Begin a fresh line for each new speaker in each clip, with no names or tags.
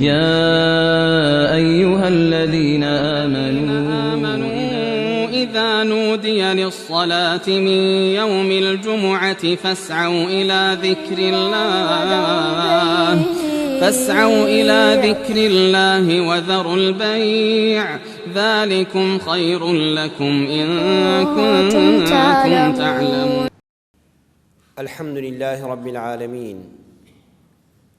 يا أيها الذين آمنوا إذا نودي للصلاة من يوم الجمعة فاسعوا إلى ذكر الله فاسعوا إلى ذكر الله وذروا البيع ذلكم خير لكم إن كنتم تعلمون.
الحمد لله رب العالمين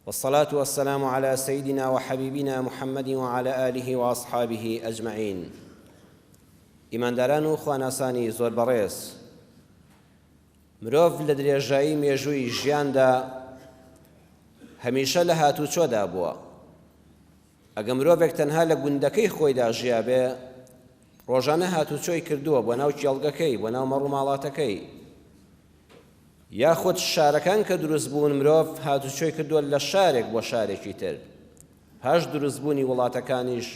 والصلاة والسلام على سيدنا وحبيبنا محمد وعلى آله وأصحابه أجمعين. ئیمانداران و خواناسانی زۆر بەڕێز، مرۆڤ لە درێژایی مێژووی ژیاندا هەمیشە لە هاتوچۆدا بووە. ئەگە مرۆڤێک تەنها لە گوندەکەی خۆیدا ژیابێ، ڕۆژانە هاتوچۆی کردووە بۆ ناو کێڵگەکەی، بۆ ناو مەڕوماڵاتەکەی. یاخود شارەکان کە دروست بوون مرۆڤ هاتوچۆی کردووە لە شارێک بۆ شارێکی تر. پاش دروستبوونی وڵاتەکانیش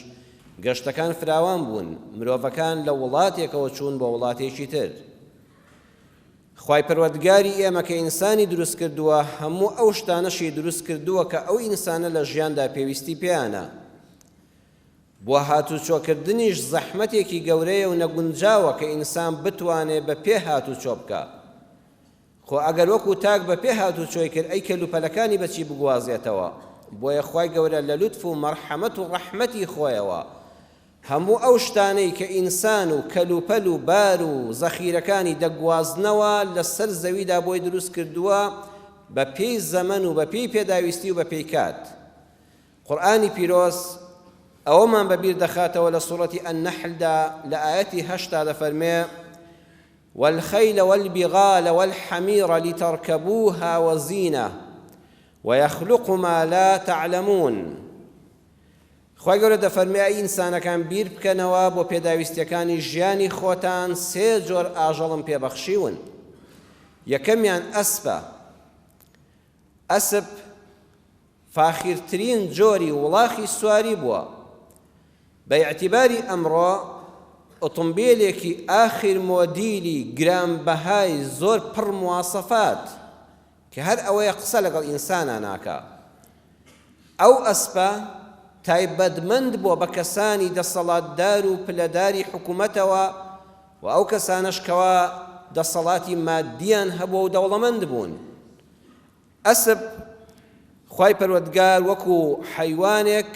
گەشتەکان فراوان بوون، مرۆڤەکان لە وڵاتێکەوە چوون بۆ وڵاتێکی تر. خوای پەروەردگاری ئێمە کە ئینسانی دروست کردووە هەموو ئەو شتانەشی دروست کردووە کە ئەو ئینسانە لە ژیاندا پێویستی پێیانە. بۆ هاتوچۆکردنیش زەحمەتێکی گەورەیە و نەگونجاوە کە ئینسان بتوانێ بە پێ هاتوچۆ بکا. خۆ ئەگەر وەکو تاک بە پێ هاتوچۆی کرد ئەی کەلوپەلەکانی بە چی بگوازێتەوە؟ بۆیە خوای گەورە لە لوتف و مەرحەمەت و ڕەحمەتی خۆیەوە هەموو ئەو شتانەی کە ئینسان و کەلوپەل و بار و زەخیرەکانی دەگوازنەوە لە سەر زەویدا بۆی دروست کردووە بە پێی زەمەن و بە پێی پێداویستی و بە پێی کات. قورئانی پیرۆز ئەوەمان بە بیر دەخاتەوە لە سوڕەتی النحل دا لە ئایەتی هەشتا دەفەرمێ، والخیل والبغال والحمیر لترکبوها وزینە ویخلق ما لا تعلمون. خوای گەورە دەفەرمێ ئەی ئینسانەکان بیر بکەنەوە بۆ پێداویستیەکانی ژیانی خۆتان سێ جۆر ئاژەڵم پێ بەخشیون. یەکەمیان ئەسپە. ئەسپ فاخیرترین جۆری وڵاخی سواری بووە. بە ئیعتیباری ئەمڕۆ ئۆتۆمبیلێکی ئاخیر مۆدیلی گرانبەهای زۆر پڕ مواسەفات کە هەر ئەوەیە قسە لەگەڵ ئینسانا ناکا. ئەو ئەسپە تایبەتمەند بووە بە کەسانی دەسەڵاتدار و پلەداری حکومەتەوە و ئەو کەسانەش کەوا دەسەڵاتی مادیان هەبووە و دەوڵەمەند بوون. ئەسپ خوای پەروەردگار وەکو حەیوانێک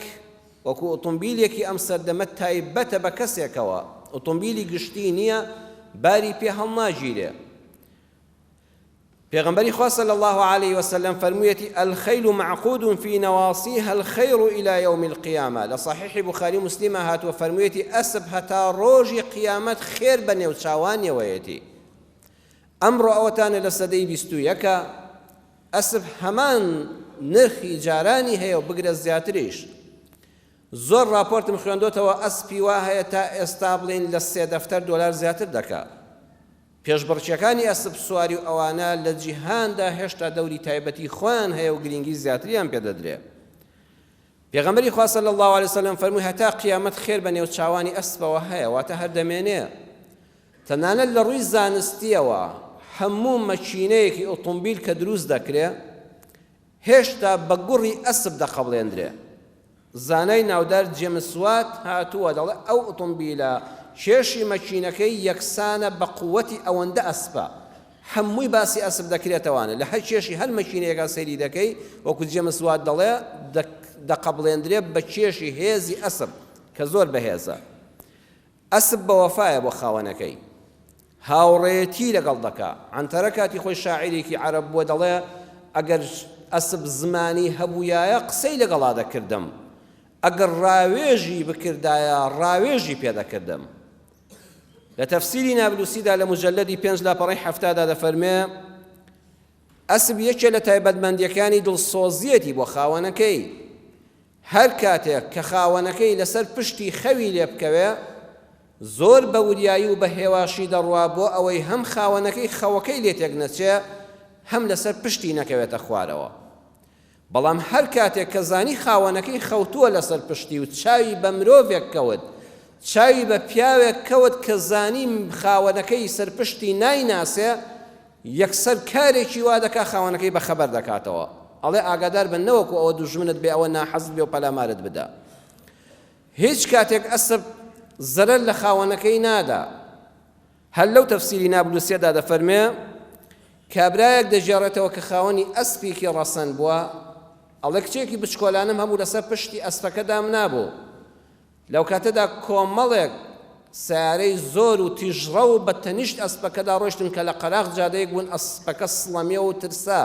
وەکو ئۆتۆمبیلێکی ئەم سەردەمە تایبەتە بە کەسێکەوە، ئۆتۆمبیلی گشتی نییە باری پێ هەڵناگیرێ. پێغەمبەری خوا صلی الله علیه وسلم فەرموویەتی الخیل معقود فی نواصیها الخیر الی یوم القیامە لە صحیح بخاری و مسلمە هاتووە فەرموویەتی ئەسپ هەتا ڕۆژی قیامەت خێر بە نێوچاوانیەوەیەتی. ئەمڕۆ ئەوەتانە لە سەدەی 21ە ئەسپ هەمان نرخی جارانی هەیە و بگرە زیاتریش. زۆر ڕاپۆرتم خوێندۆتەوە ئەسپی وا هەیە تا ئێستا بڵێین لە سێ دەفتەر دۆلار زیاتر دەکا. پێشبڕکێکانی ئەسپ سواری و ئەوانە لە جیهاندا هێشتا دەوری تایبەتی خۆیان هەیە و گرینگی زیاتریان پێ دەدرێ. پێغەمبەری خوا صلی اللە علیە وسلم فەرمووی هەتا قیامەت خێر بە نێوچاوانی ئەسپەوە هەیە، واتە هەر دەمێنێ. تەنانەت لە ڕووی زانستییەوە هەموو مەکینەیەکی ئۆتۆمبیل کە دروست دەکرێ هێشتا بە گوڕی ئەسپ دەقەبڵێندرێ. زانای ناودار جێمس وات هاتووە دەڵێ ئەو ئۆتۆمبیلە کێشی مەکینەکەی یەکسانە بە قووەتی ئەوەندە ئەسپە. هەمووی باسی ئەسپ دەکرێتەوانە لە هەر کێشی هەر مەکینەیەکا سەیری دەکەی وەکو جێمس وات دەڵێ دەقەبڵێندرێ بە کێشی هێزی ئەسپ کە زۆر بەهێزە. ئەسپ بەوەفایە بۆ خاوەنەکەی، هاوڕێیەتی لەگەڵ دەکا. عەنتەرە کاتی خۆی شاعیرێکی عەرەب بووە دەڵێ، ئەگەر ئەسپ زمانی هەبوویایە قسەی لەگەڵا دەکردم، ئەگەر ڕاوێژی بکردایە ڕاوێژی پێ دەکردم. لە تەفسیری نابلوسیدا لە موجەلەدی پێنج لاپەڕەی حەفتادا دەفەرمێ، ئەسپ یەکێ لە تایبەتمەندییەکانی دڵسۆزییەتی بۆ خاوەنەکەی. هەر کاتێک کە خاوەنەکەی لەسەر پشتی خەوی لێ بکەوێ، زۆر بە وریایی و بە هێواشی دەڕوا بۆ ئەوەی هەم خاوەنەکەی خەوەکەی لێ تێک نەچێ، هەم لەسەر پشتی نەکەوێتە خوارەوە. بەڵام هەر کاتێک کە زانی خاوەنەکەی خەوتووە لەسەر پشتی و چاوی بە مرۆڤێک کەوت، چاوی بە پیاوێک کەوت کە زانی خاوەنەکەی سەر پشتی نایناسێ، یەکسەر کارێکی وا دەکا خاوەنەکەی بەخەبەر دەکاتەوە. ئەڵێ ئاگادار بە نەوەکو ئەوە دوژمنت بێ، ئەوە ناحەزت بێ و پەلامارت بدا. هیچ کاتێک ئەسپ زەرەر لە خاوەنەکەی نادا. هەر لەو تەفسیری نابلوسیەدا دەفەرمێ، کابرایەک دەگێڕێتەوە کە خاوەنی ئەسپێکی ڕەسەن بووە، ئەڵێ کچێکی بچکۆلانەم هەبوو لەسەر پشتی ئەسپەکە دامنابوو، لەوکاتەدا کۆمەڵێک سەیارەی زۆر و تیژڕەو بە تەنیشت ئەسپەکەدا ڕۆیشتن کە لە قەراخ جادەیەک بوون، ئەسپەکە سڵەمیەوە و ترسا،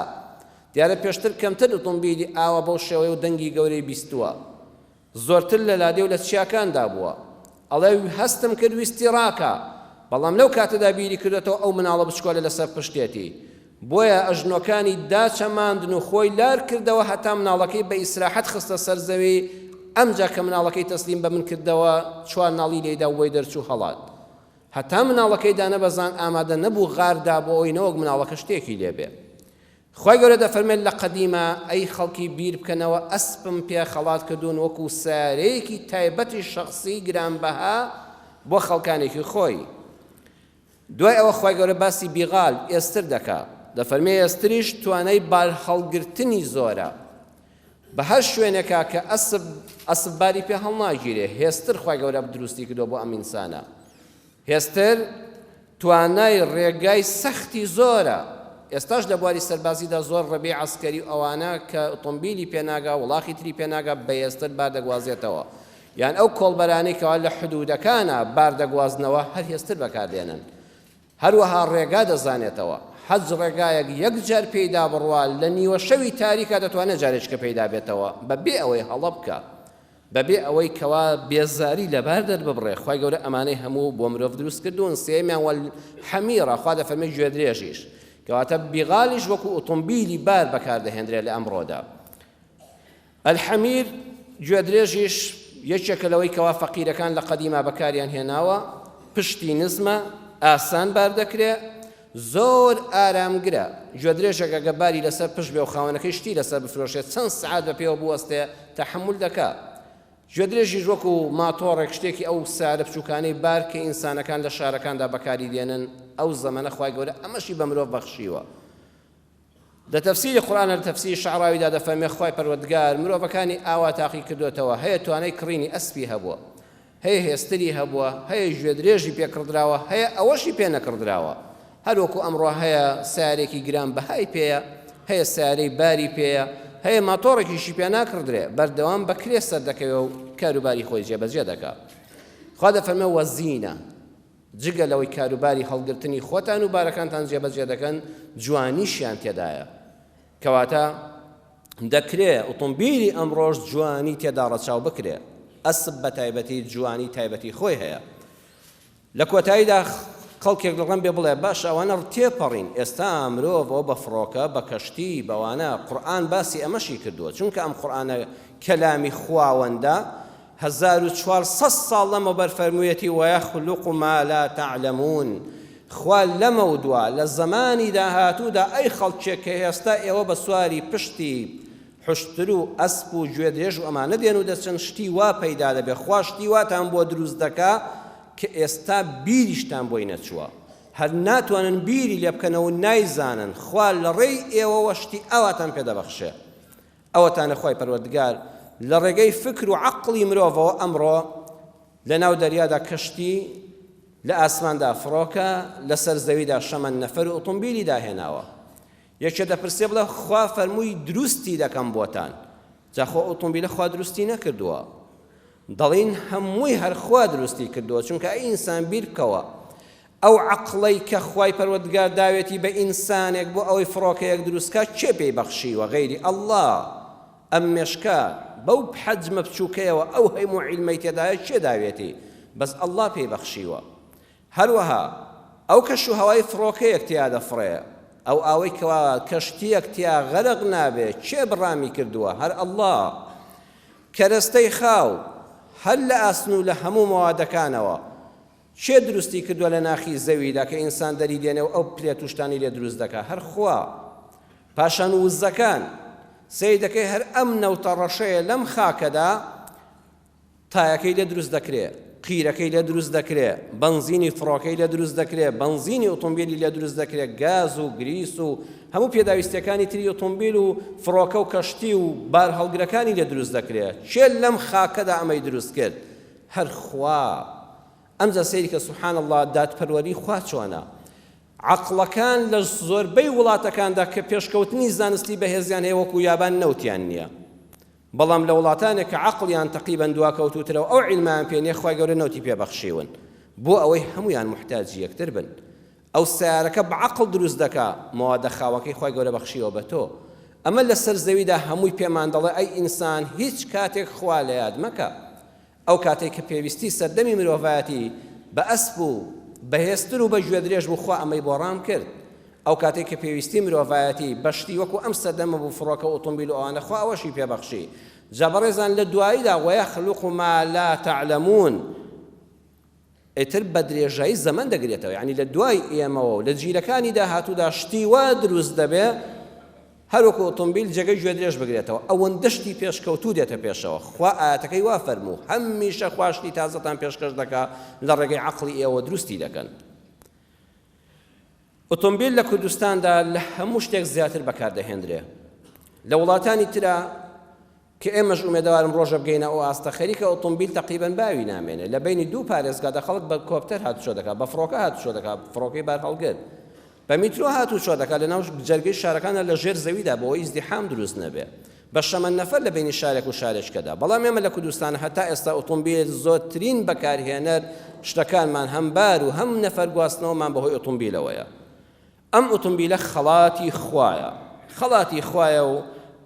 دیارە پێشتر کەمتر ئوتومبیلی ئاوا بەو شێوەیە و دەنگی گەورەی بیستووە. زۆرتر لە لادێ و لە چیاکاندا بووە. ئەڵێ هەستم کرد ویستی ڕاکا، بەڵام لەو کاتەدا بیری کردۆتەوە ئەو مناڵە بچکۆلە لەسەر پشتێتی. بۆیە ئەژنۆکانی داچەماندن و خۆی لار کردەوە هەتا مناڵەکەی بە ئیسراحەت خستە سەر زەوی، ئەمجا کە مناڵەکەی تەسلیم بە من کردەوە، چوار ناڵی لێیدا و بۆی دەرچوو هەڵات. هەتا مناڵەکەی دانەبەزاند ئامادە نەبوو غار دا بۆ ئەوەی نەوەک مناڵەکە شتێکی لێ بێ. خوای گەورە دەفەرمێت لە قەدیما ئەی خەڵکی بیر بکەنەوە ئەسپم پێ خەڵات کردوون وەکو سەیارەیەکی تایبەتی شەخسی گرانبەها بۆ خەڵکانێکی خۆی. دوای ئەوە خوای گەورە باسی بیغال، ئێستر، دەکا دەفەرمێ ئێستریش توانای بارهەڵگرتنی زۆرە بە هەر شوێنێکا کە ئەسپ ئەسپ باری پێ هەڵناگیرێ هێستر خوای گەورە دروستی کردووە بۆ ئەم ئینسانە. هێستر توانای ڕێگای سەختی زۆرە، ئێستاش لە بواری سەربازیدا زۆر ڕەبی عەسکەری و ئەوانە کە ئۆتۆمبیلی پێ ناگا وڵاخی تری پێ ناگا بە هێستر بار دەگوازێتەوە، یان ئەو کۆڵبەرانەی کەوا لە حدودەکانا بار دەگوازنەوە هەر هێستر بەکار دێنن. هەروەها ڕێگا دەزانێتەوە، حەج ڕێگایەک یەک جار پێیدا بڕوا لە نیوە شەوی تاریکا دەتوانێت جارێکیکە پێیدا بێتەوە بە بێ ئەوەی هەڵە بکا. بەبێ ئەوەی کەوا بێزاری لەبار دەرببڕێ، خوای گەورە ئەمانەی هەموو بۆ مرۆڤ دروست کردوون، سێیەمیان والحمیر خوا دەفەرمێ گوێدرێژیش، کەواتە بیغالیش وەکو ئۆتۆمبیلی بار بەکاردەهێندرێ لە ئەمڕۆدا. الحمیر گوێدرێژیش یەکێکە لەوەی کەوا فەقیرەکان لە قەدیما بەکاریان هێناوە، پشتی نزمە، ئاسان بار دەکرێ، زۆر ئارامگرە، گوێدرێژێک ئەگەر باری لەسەر پشت بێ و خاوەنەکەی شتی لەسەر بفرۆشێ چەند سەعات بە پێوە بوەستێ تەحەمول دەکا. گوێدرێژیش وەکو ماتۆڕێک شتێکی ئەو سەیارە بچوکانەی بار کە ئینسانەکان لە شارەکاندا بەکاری دێنن ئەو زەمەنە خوای گەورە ئەمەشی بە مرۆڤ بەخشیوە. لە تەفسیری قورئان لە تەفسیری شەعراویدا دەفەرمێ خوای پەروەردگار مرۆڤەکانی ئاوا تاقی کردۆتەوە هەیە توانای کڕینی ئەسپی هەبووە هەیە هێستری هەبووە هەیە گوێدرێژی پێ کڕدراوە هەیە ئەوەشی پێ نەکڕدراوە هەروەکو ئەمڕۆ هەیە سیارێکی گران بەهای پێیە هەیە سیارەی باری پێیە هەیە ماتۆڕێکیشی پێ ناکڕدرێ بەردەوام بە کرێ سەردەکەوێ و کاروباری خۆی جێبەجێ دەکا خوا دەفەرمێ وەزینە جگە لەوەی کاروباری هەڵگرتنی خۆتان و بارەکانتان جێبەجێ دەکەن، جوانیشیان تێدایە. کەواتە دەکرێ ئۆتۆمبیلی ئەمڕۆش جوانی تێدا ڕەچاو بکرێ. ئەسپ بە تایبەتی جوانی تایبەتی خۆی هەیە. لە کۆتاییدا خەڵکێک لەڕەم بێ بڵێ باشە ئەوانە تێپەڕین، ئێستا مرۆڤ ئەوە بە فڕۆکە، بە کەشتی، بەوانە، قورئان باسی ئەمەشی کردووە، چونکە ئەم قورئانە کەلامی خواوەندە، 1400 ساڵ لەمەوبەر فەرموویەتی ویخلق ما لا تعلمون خوا لەمەودوا لە زەمانی داهاتوودا ئەی خەڵکێک کە ئێستا ئێوە بە سواری پشتی حوشتر و ئەسپ و گوێدرێژ و ئەمانە دێن و دەچن شتی وا پەیدا دەبێ خوا شتی واتان بۆ دروست دەکا کە ئێستا بیریشتان بۆی نەچووە هەر ناتوانن بیری لێ بکەنەوە و نایزانن خوا لەڕێی ئێوەوە شتی ئاواتان پێ دەبەخشێ ئەوەتانە خوای پەروەردگار لە ڕێگەی فکر و عەقڵی مرۆڤەوە ئەمڕۆ لە ناو دەریادا کەشتی، لە ئاسماندا فڕۆکە، لەسەر زەویدا شەمەندنەفەر و ئۆتۆمبیلی داهێناوە. یەکێ دەپرسێ بڵێ خوا فەرمووی دروستی دەکەم بۆتان، جا خۆ ئۆتۆمبیلە خوا دروستی نەکردووە؟ دەڵێین هەمووی هەر خوا دروستی کردووە، چونکە ئەی ئینسان بیر بکەوە ئەو عەقڵەی کە خوای پەروەردگار داوێتی بە ئینسانێک بۆ ئەوەی فڕۆکەیەک دروست کا کێ پێی بەخشیوە غەیری اللە ئەم مێشکە بەو حەجمە بچوکەیەوە ئەو هەموو عیلمەی تێدایە کێ داوێتی بەس اللە پێی بەخشیوە هەروەها ئەو کەش و هەوای فڕۆکەیەک تیا دەفڕێ ئەو ئاوەی کەوا کەشتیەک تیا غەرق نابێ کێ بڕامی کردووە هەر اللە کەرەستەی خاو هەر لە ئاسن و لە هەموو مەوادەکانەوە کێ دروستی کردوە لە ناخی زەویدا کە ئینسان دەری دێنێ و ئەو پلێت و شتانەی لێ دروست دەکا هەر خوا پاشان وزەکان سەیر دەکەی هەر ئەم نەوتە ڕەشەیە لەم خاکەدا تایەکەی لێ دروست دەکرێ قیرەکەی لێ دروست دەکرێ بەنزینی فڕۆکەی لێ دروست دەکرێ بەنزینی ئۆتۆمبیلی لێ دروست دەکرێ گاز و گریس و هەموو پێداویستیەکانی تری ئۆتۆمبیل و فڕۆکە و کەشتی و بارهەڵگرەکانی لێ دروست دەکرێ. کێ لەم خاکەدا ئەمەی دروست کرد؟ هەر خوا. ئەمجا سەیری کە سبحان اللە دادپەروەری خوا چۆنە. عەقڵەکان لە زۆربەی وڵاتەکاندا کە پێشکەوتنی زانستی بەهێزیان هەیە وەکو یابان نەوتیان نییە. بەڵام لە وڵاتانێک کە عەقڵیان تەقریبەن دواکەوتووترە و ئەو عیلمەیان پێ نییە خوای گەورە نەوتی پێ بەخشیون بۆ ئەوەی هەموویان موحتاجی یەکتر بن. ئەو سەیارەکە بە عەقڵ دروست دەکا مەوادە خاوەکەی خوای گەورە بەخشیوە بە تۆ. ئەمە لەسەر زەویدا هەمووی پێمان دەڵێ ئەی ئینسان هیچ کاتێک خوا لە یاد مەکە. ئەو کاتەی کە پێویستی سەردەمی مرۆڤایەتی بە ئەسپ و بەهێزتر و بە گوێدرێژ بوو خوا ئەمەی بۆ ڕام کرد. ئەو کاتەی کە پێویستی مرۆڤایەتی بە شتی وەکو ئەم سەردەمە بوو فڕۆکە و ئۆتۆمبیل و ئەوانە خوا ئەوەشی پێ بەخشی. جا بەڕێزان لە دواییدا ویخلق ما لا تعلمون ئیتر بە درێژایی زەمەن دەگرێتەوە یانی لە دوای ئێمەوە و لە جیلەکانی داهاتوودا شتی وا دروست دەبێ هەروەکو ئۆتۆمبیل جێگەی گوێدرێژ بگرێتەوە ئەوەندە شتی پێشکەوتوو دێتە پێشەوە خوا ئایەتەکەی وا فەرموو هەمیشە خوا شتی تازەتان پێشکەش دەکا لە ڕێگەی عەقڵی ئێوە دروستی دەکەن. ئۆتۆمبیل لە کوردستاندا لە هەموو شتێک زیاتر بەکاردەهێندرێ لە وڵاتانی ترا کە ئێمەش ئومێدەوارم ڕۆژە بگەینە ئەو ئاستە خەریکە ئۆتۆمبیل تەقریبەن باوی نامێنێ لە بەینی دوو پارێزگادا خەڵک بە کۆپتەر هاتوچۆ دەکات بە فڕۆکە هاتوچۆ دەکات فڕۆکەی بارهەڵگر بە میترۆ هاتوچۆ دەکات لە ناو جەرگەی شارەکاندا لە ژێر زەویدا بۆ ئەوەی ئیزدیحام دروست نەبێ بە شەمەندەفەر لە بەینی شارێک و شارێچکەدا بەڵام ئێمە لە کوردستان هەتا ئێستا ئۆتۆمبیل زۆرترین بەکارهێنەر شتەکانمان هەم بار و هەم نەفەر گواستنەوەمان بەهۆی ئۆتۆمبیلەوەیە ئەم ئوتومبیلە خەڵاتی خوایە خەڵاتی خوایە و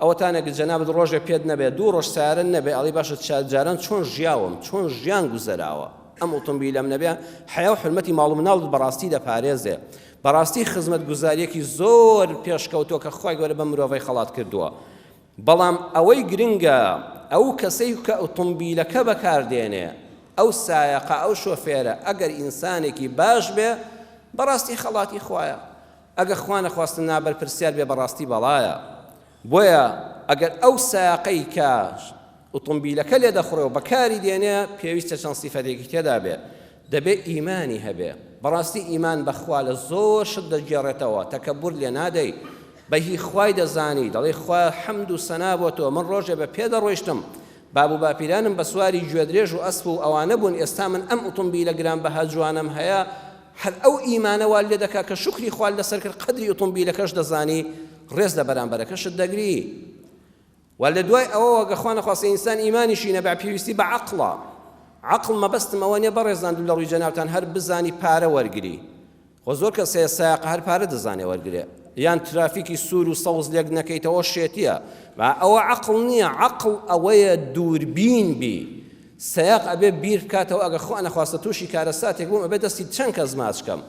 ئەوەتانە گە جەنابت ڕۆژێ پێت نەبێ دوو ڕۆژ سارە نەبێ ئەڵی باشە جاران چۆن ژیاوم چۆن ژیان گوزەراوە ئەم ئوتومبیلەم نەبێ حەیا و حرمەتی ماڵ و مناڵت بەڕاستی دەپارێزێ بەڕاستی خزمەت گوزاریەکی زۆر پێشکەوتووە کە خوای گەورە بە مرۆڤی خەڵات کردووە بەڵام ئەوەی گرنگە ئەو کەسەی کە ئوتومبیلەکە بەکاردێنێ، ئەو سایەقە، ئەو شۆفێرە ئەگەر ئینسانێکی باش بێ بەڕاستی خەڵاتی خوایە، ئەگەر خوا نەخواستە نابەرپرسیار بێ بەڕاستی بەڵایە. بۆیە ئەگەر ئەو سایەقەی کە ئوتومبیلەکە لێ دەخوڕێ و بەکاری دێنێ پێویستە چەند سیفەتێکی تێدا بێ، دەبێ ئیمانی هەبێ، بەڕاستی ئیمان بە خوا لە زۆر شت دەگێڕێتەوە، تەکەبور لێ نادەی، بە هی خوای دەزانی، دەڵێی خوایە حەمد و سەنا بۆ تۆ، من ڕۆژێ بە پێ دەڕۆیشتم، باب و باپیرانم بە سواری گوێدرێژ و ئەسپ و ئەوانە بوون، ئێستا من ئەم ئوتومبیلە گرانبەها جوانەم هەیە، هەر ئەو ئیمانە وات لێ دەکا کە شوکری خوات لەسەر کرد، قەدری ئوتومبیلەکەش دەزانی، ڕێز لە بەرامبەرەکەشت دەگری. وە لە دوای ئەوەوە گە خوا نەخواستە ئینسان ئیمانیشی نەبا پێویستی بە عەقڵە عەقڵ مەبەستم ئەوە نیە بەڕێزان لە ڕووی جەنابتان هەر بزانی پارە وەرگری خۆ زۆر کەس هەیە سایەقە هەر پارە دەزانێ وەرگرێ یان ترافیکی سوور و سەوز لێک نەکەیتەوە شێتیە با ئەوە عەقڵ نییە عەقڵ ئەوەیە دووربین بی سەیاق ئەبێ بیر بکاتەوە ئەگە خوا نەخواستە تووشی کارەساتێک بووم ئەبێ دەستی چەند کەس ماچ کەم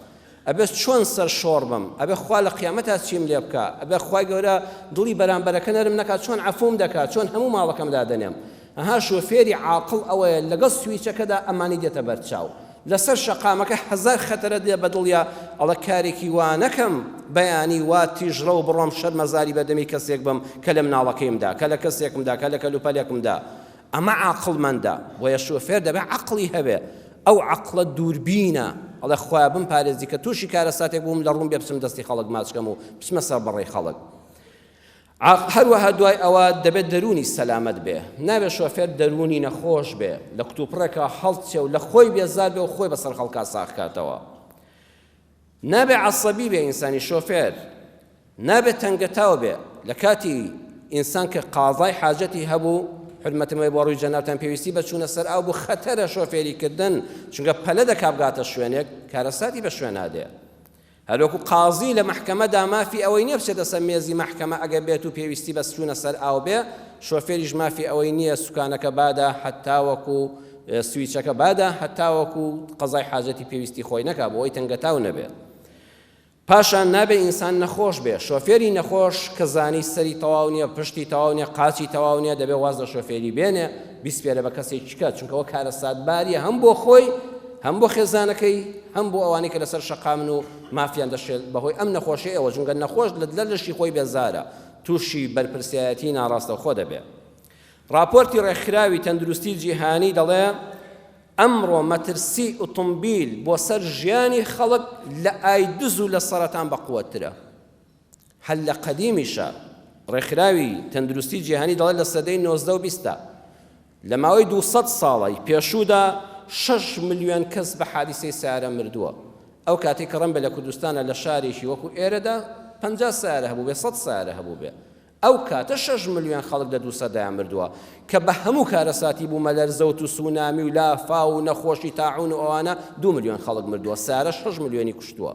ئەبێ چۆن سەر شۆڕ بم ئەبێ خوا لە قیامەتا چیم لێ بکا ئەبێ خوای گەورە دڵی بەرامبەرەکە نەرم نەکا چۆن عەفوم دەکا چۆن هەموو ماڵەکەم دادەنێم ئەها شۆفێری عاقڵ ئەوەیە لەگەڵ سویچەکەدا ئەمانی دێتە بەرچاو لەسەر شەقامەکە هەزار خەتەرە دێ بە دڵیا ئەڵێ کارێکی وا نەکەم بەیانی وا تیژڕەو بڕۆم شەرمەزاری بەردەمی کەسێک بم کە لە مناڵەکەیمدا کە لە کەسێکمدا کە لە کەلوپەلێکمدا ئەمە عاقڵمەندە، بۆیە شۆفێر دەبێ عەقڵی هەبێ، ئەو عەقڵە دووربینە، ئەڵێ خوایە بمپارێزی کە تووشی کارەساتێک بووم لە ڕووم بێ بچم دەستی خەڵک ماچ کەم و بچمە سەر بەڕەی خەڵک. هەروەها دوای ئەوە دەبێت دەروونی سەلامەت بێ، نابێ شۆفێر دەروونی نەخۆش بێ، لە کوتوپڕێکا هەڵچێ و لە خۆی بێزار بێ و خۆی بەسەر خەڵکا ساغ کاتەوە. نابێ عەسەبی بێ ئینسانی شۆفێر نابێ تەنگەتاو بێ لە کاتی ئینسان کە قازای حاجەتی هەبوو حرمەتم هەیە بۆ ڕووی جەنابتان پێویستی بە چوونە سەر ئاو بوو خەتەرە شۆفێری کردن چونکە پەلە دەکا بگاتە شوێنێک کارەساتی بە شوێنا دێ هەروەکو قازی لە مەحکەمەدا مافی ئەوەی نییە بچێتە سەر مێزی مەحکەمە ئەگەر بێت و پێویستی بە چوونە سەر ئاو بێ شۆفێریش مافی ئەوەی نییە سوکانەکە بادا هەتاوەکو سویچەکە بادا هەتاوەکو قەزای حاجەتی پێویستی خۆی نەکا بۆ ئەوەی تەنگەتاو نەبێ. پاشان نابێ ئینسان نەخۆش بێ، شۆفێری نەخۆش کە زانی سەری تەواو نییە، پشتی تەواو نییە، قاچی تەواو نییە، دەبێ واز لە شۆفێری بێنێ، بیسپێرێ بە کەسێکی کە، چونکە ئەوە کارەساتباریە هەم بۆ خۆی، هەم بۆ خێزانەکەی، هەم بۆ ئەوانەی کە لەسەر شەقامن و مافیان دەشێت بەهۆی ئەم نەخۆشیەوە، چونکە نەخۆش لە لەشی خۆی بێزارە، تووشی بەرپرسیایەتی ناڕاستەوخۆ دەبێ. ڕاپۆرتی ڕێکخراوی تەندروستی جیهانی دەڵێ، ئەمڕۆ مەترسی ئوتومبیل بۆ سەر ژیانی خەڵک لە ئایدز و لە سەرەتان بەقوەتترە. هەر لە قەدیمیشا ڕێکخراوی تەندروستی جیهانی دەڵێت لە سەدەی 19 و بیستا لە ماوەی 200 ساڵی پێشوودا 6 ملیۆن کەس بە حادیسەی سەیارە مردووە. ئەو کاتەی کە ڕەنبە لە کوردستانە لە شارێکی وەکو ئێرەدا 50 سەیارە هەبووبێ 100 سەیارە هەبووبێ ئەو کاتە شەش ملیۆن خەڵک لە دوو سەدەیا مردووە کە بە هەموو کارەساتی بوومەلەرزە و تسونامی و لافاو و نەخۆشی تاعون و ئەوانە 2 ملیۆن خەڵک مردووە سارە 6 ملیۆنی کوشتووە.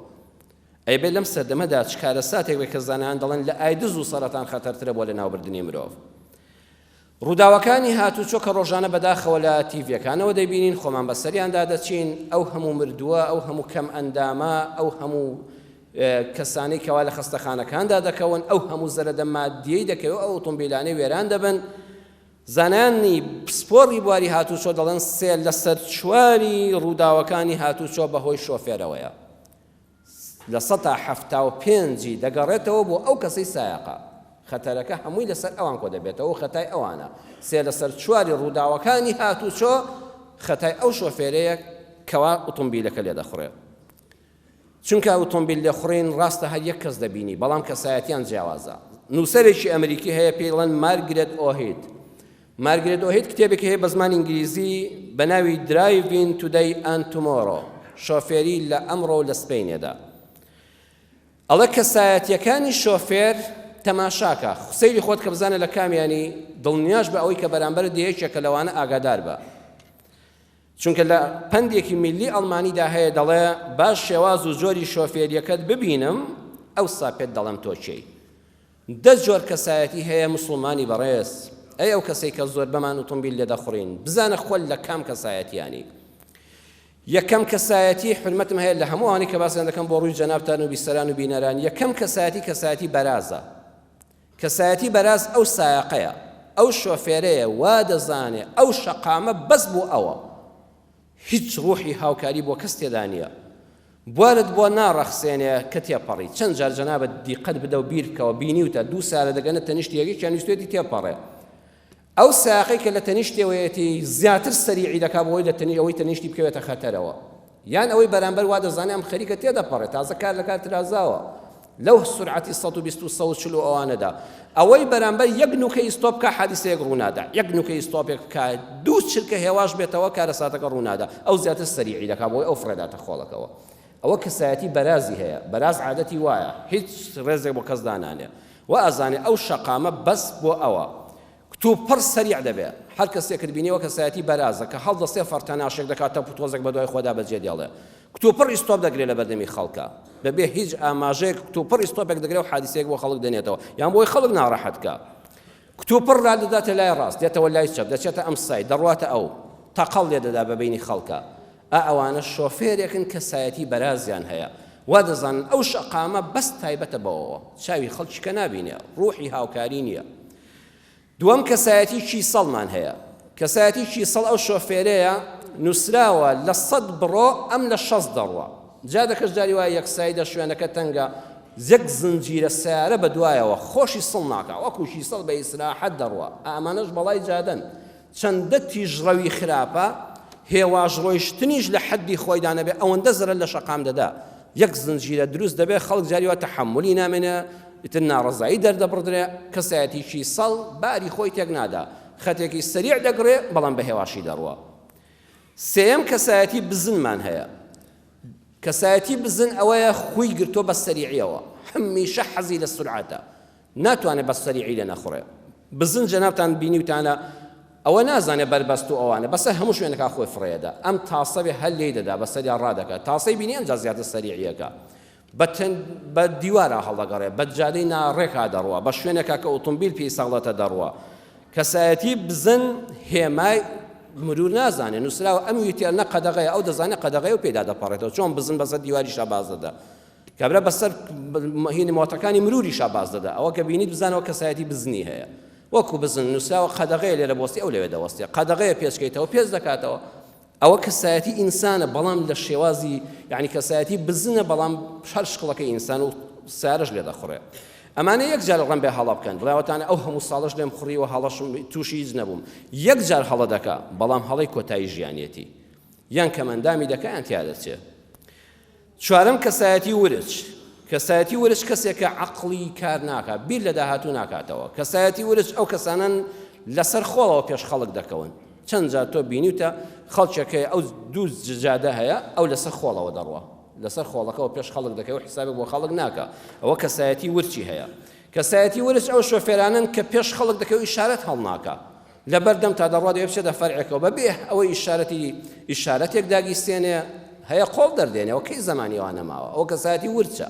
ئەیبێ لەم سەردەمەدا چ کارەساتێک بێ کە زانایان دەڵێن لە ئایدز و سەرەتان خەتەرترە بۆ لەناوبردنی مرۆڤ. ڕووداوەکانی هاتوچۆ کە ڕۆژانە بەداخەوە لە تیڤیەکانەوە دەیبینین خۆمان بەسەریاندا دەچین ئەو هەموو مردووە ئەو هەموو کەم ئەندامە ئەو هەموو کەسانەی کەوا لە خەستەخانەکاندا دەکەون ئەو هەموو زەرەدە مادیەی دەکەوێت ئەو ئۆتۆمبیلانەی وێران دەبن زانایانی پسپۆڕی بواری هاتوچۆ دەڵێن سێ لەسەر چواری ڕووداوەکانی هاتوچۆ بەهۆی شۆفێرەوەیە 75% ی دەگەڕێتەوە بۆ ئەو کەسەی سایەقە. خەتەرەکە هەمووی لەسەر ئەوان کۆدەبێتەوە و خەتای ئەوانە. سێ لەسەر چواری ڕووداوەکانی هاتوچۆ خەتای ئەو شۆفێرەیە کەوا ئوتومبیلەکە لێدەخوڕێ. چونکە ئوتومبیل لێخوڕین ڕاستە هەر یەک کەس دەبینی بەڵام کەسایەتیان جیاوازە. نووسەرێکی ئەمریکی هەیە پێی دەڵێن مارگرێت ئۆهید. مارگرێت ئۆهید کتێبێکی هەیە بە زمانی ئینگلیزی بە ناوی Driving Today and Tomorrow، شۆفێری لە ئەمڕۆ و لە سبەینێدا. ئەڵێ کەسایەتییەکانی شۆفێر تەماشاکە، سەیری خۆت کە بزانە لە کامیانی، دڵنیاش بە ئەوەی کە بەرامبەرت دێ یەکێکە لەوانە ئاگادار بە. چونکە لە پەندێکی میللی ئەڵمانیدا هەیە دەڵێ با شێواز و جۆری شۆفێرییەکەت ببینم ئەوسا پێت دەڵێم تۆ کێی. دە جۆر کەسایەتی هەیە موسڵمانی بەڕێز ئەی ئەو کەسەی کە زۆربەمان ئوتومبیل لێدەخوڕین بزانە خۆت لە کام کەسایەتیانی یەکەم کەسایەتی حرمەتم هەیە لە هەموو ئەوانەی کە باسیان دەکەم بۆ ڕووی جەنابتان و بیسەران و بینەران یەکەم کەسایەتی کەسایەتی بەرازە کەسایەتی بەراز ئەو سایەقەیە ئەو شۆفێرەیە وا دەزانێ ئەو شەقامە بەس بۆ ئەوە هیچ ڕوحی هاوکاری بۆ کەس تێدا نییە بوارت بۆ ناڕەخسێنێ کە تێپەڕی چەند جار جەنابت دیقەت بدە و بیر بکەوە بینیوتە دوو سارە دەگەنە تەنیشتی یەکێکیان ویستوێتی تێپەڕێ ئەو ساقەی کە لە تەنیشتەوەیەتی زیاتر سەریعی دەکا بۆی لە تەنی ئەوەی تەنیشتی بکەوێتە خەتەرەوە یان ئەوەی بەرامبەر وا دەزانێ ئەم خەریکە تێدەپەڕێ تازە کار لە کار ترازاوە لەو سورعەتی 120 و 140 و ئەوانەدا ئەوەی بەرامبەر یەک نوکە ئیستۆپ بکا حادیسەیەک ڕوونادا یەک نوکە ئیستۆپێک بکا دوو چرکە هێواش بێتەوە کارەساتەکە ڕوونادا ئەو زیاتر سەریعی دەکا بۆی ئەو فڕێداتە خۆڵەکەوە ئەوە کەسایەتی بەرازی هەیە بەراز عادەتی وایە هیچ ڕێزێک بۆ کەس دانانێ و ئەزانێ ئەو شەقامە بەس بۆ ئەوە کتوپڕ سەریع دەبێ. هەر کەسێکت بینیوە کەسایەتی بەرازە کە هەڵدەستێ فەڕتەناشێک دەکات تەپ و تۆزێک بەدوای خۆدا بەجێ دێڵێ. کتوپڕ ئیستۆپ دەگرێ لەبەردەمی خەڵکا. بەبێ هیچ ئاماژەیەک کتوپڕ ئیستۆپێک دەگرێ و حادیسەیەک بۆ خەڵک دێنێتەوە یان بۆی خەڵک ناڕەحەت کا. کتوپڕ لادەداتە لای ڕاست، دێتەوە لای چەپ، دەچێتە ئەم سای، دەڕواتە ئەو. تەقەڵ لێدەدا بە بەینی خەڵکا. ئا ئەوانە شۆفێرێکن کەسایەتی بەرازیان هەیە. وا دەزانن ئەو شەقامە بەس تایبەتە بەوەوە. چاوی خەڵکی کە نابینێ. ڕوحی هاوکاری نییە. دووەم کەسایەتی کیسەڵمان هەیە، کەسایەتی کیسەڵ ئەو شۆفێرەیە نووسراوە لە سەد بڕۆ ئەم لە شەست دەڕوا، جادەکەش جاری وایە یەکسایدە شوێنەکە تەنگە یەک زنجیرە سەیارە بە دوایەوە خۆشی سڵ ناکا وەکو کیسەڵ بە ئیسراحەت دەڕوا، ئەمانەش بەڵای جادەن چەندە تیژڕەوی خراپە هێواش ڕۆیشتنیش لە حەدی خۆیدا نەبێ ئەوەندە زەرەر لە شەقام دەدا یەک زنجیرە دروست دەبێ خەڵک جاری وا تەحەمولی نامێنێ ئیتر ناڕەزایی دەردەبڕدرێ کەسایەتیکی سەڵ باری خۆی تێک نادا خەتێکی سەریع دەگڕێ بەڵام بە هێواشی دەڕوا سێیەم کەسایەتی بزنمان هەیە کەسایەتی بزن ئەوەیە خوی گرتووە بە سەریعیەوە هەمیشە حەزی لە سورعەتە ناتوانێ بە سەریعی لێ نەخوڕێ. بزن جەنابتان بینیوتانە ئەوە نازانێ بەربەست و ئەوانە بەسەر هەموو شوێنەکا خۆی فڕێدە ئەم تاسەێ هەر لێی دەدا بەسەریا ڕادەکا تاسەی بینی ئەمجا زیاتر سەریعیەکە بە بە دیوارا هەڵدەگەڕێ بە جادەی ناڕێکا دەڕوا بە شوێنێکا کە ئۆتۆمبیل پێی سەغڵەتە دەڕوا کەسایەتی بزن هێمای مرور نازانێ نووسراوە ئەم ویتێرنە قەدەغەیە ئەو دەزانێ قەدەغەیە و پێدا دەپەڕێتەوە چۆن بزن بەسەر دیواریشا باز دەدا کابرا بەسەر هینی مۆتەکانی مروریشا باز دەدا ئەوە کە بینیت بزانەوە کەسایەتی بزنی هەیە وەکو بزن نووسراوە قەدەغەیە لێرە بۆستی ئەو لەوێ دەوەستێ قەدەغەیە پێچکەیتەوە پێچ دەکاتەوە ئەوە کەسایەتی ئینسانە بەڵام لە شێوازی یعنی کەسایەتی بزنە بەڵام هەر شکڵەکەی ئینسان و سارەش لێ دەخڕێ ئەمانە یەک جار ڕەم بێ هەڵە بکەن بڵاوەتانە ئەو هەموو ساڵش لێم خوڕیوە هەڵەشم تووشی هیچ نەبووم یەک جار هەڵە دەکا بەڵام هەڵەی کۆتایی ژیانیەتی یان کەمەندامی دەکا یان تیا دەچێ چوارەم کەسایەتی ورچ. کەسایەتی ورچ کەسێکە عەقڵی کار ناکا، بیر لە داهاتوو ناکاتەوە. کەسایەتی ورچ ئەو کەسانەن لەسەر خۆڵەوە پێش خەڵک دەکەون. چەند جار تۆ بینیوتە خەڵکێک هەیە ئەو دوو جادە هەیە ئەو لەسەر خۆڵەوە دەڕوا. لەسەر خۆڵەکەوە پێش خەڵک دەکەوێ و حیسابێک بۆ خەڵک ناکا. ئەوە کەسایەتی ورچی هەیە. کەسایەتی ورچ ئەو شۆفێرانەن کە پێش خەڵک دەکەوێ ئیشارەت هەڵناکا. لەبەر دەم تا دەڕوا دەوێ بچێتە فەرعێکەوە بە بێ ئەوەی ئیشارەتی ئیشارەتێک داگیرسێنێ هەیە قۆڵ دەردێنێ کەی زەمانی وا نەماوە ئەوە کەسایەتی ورچە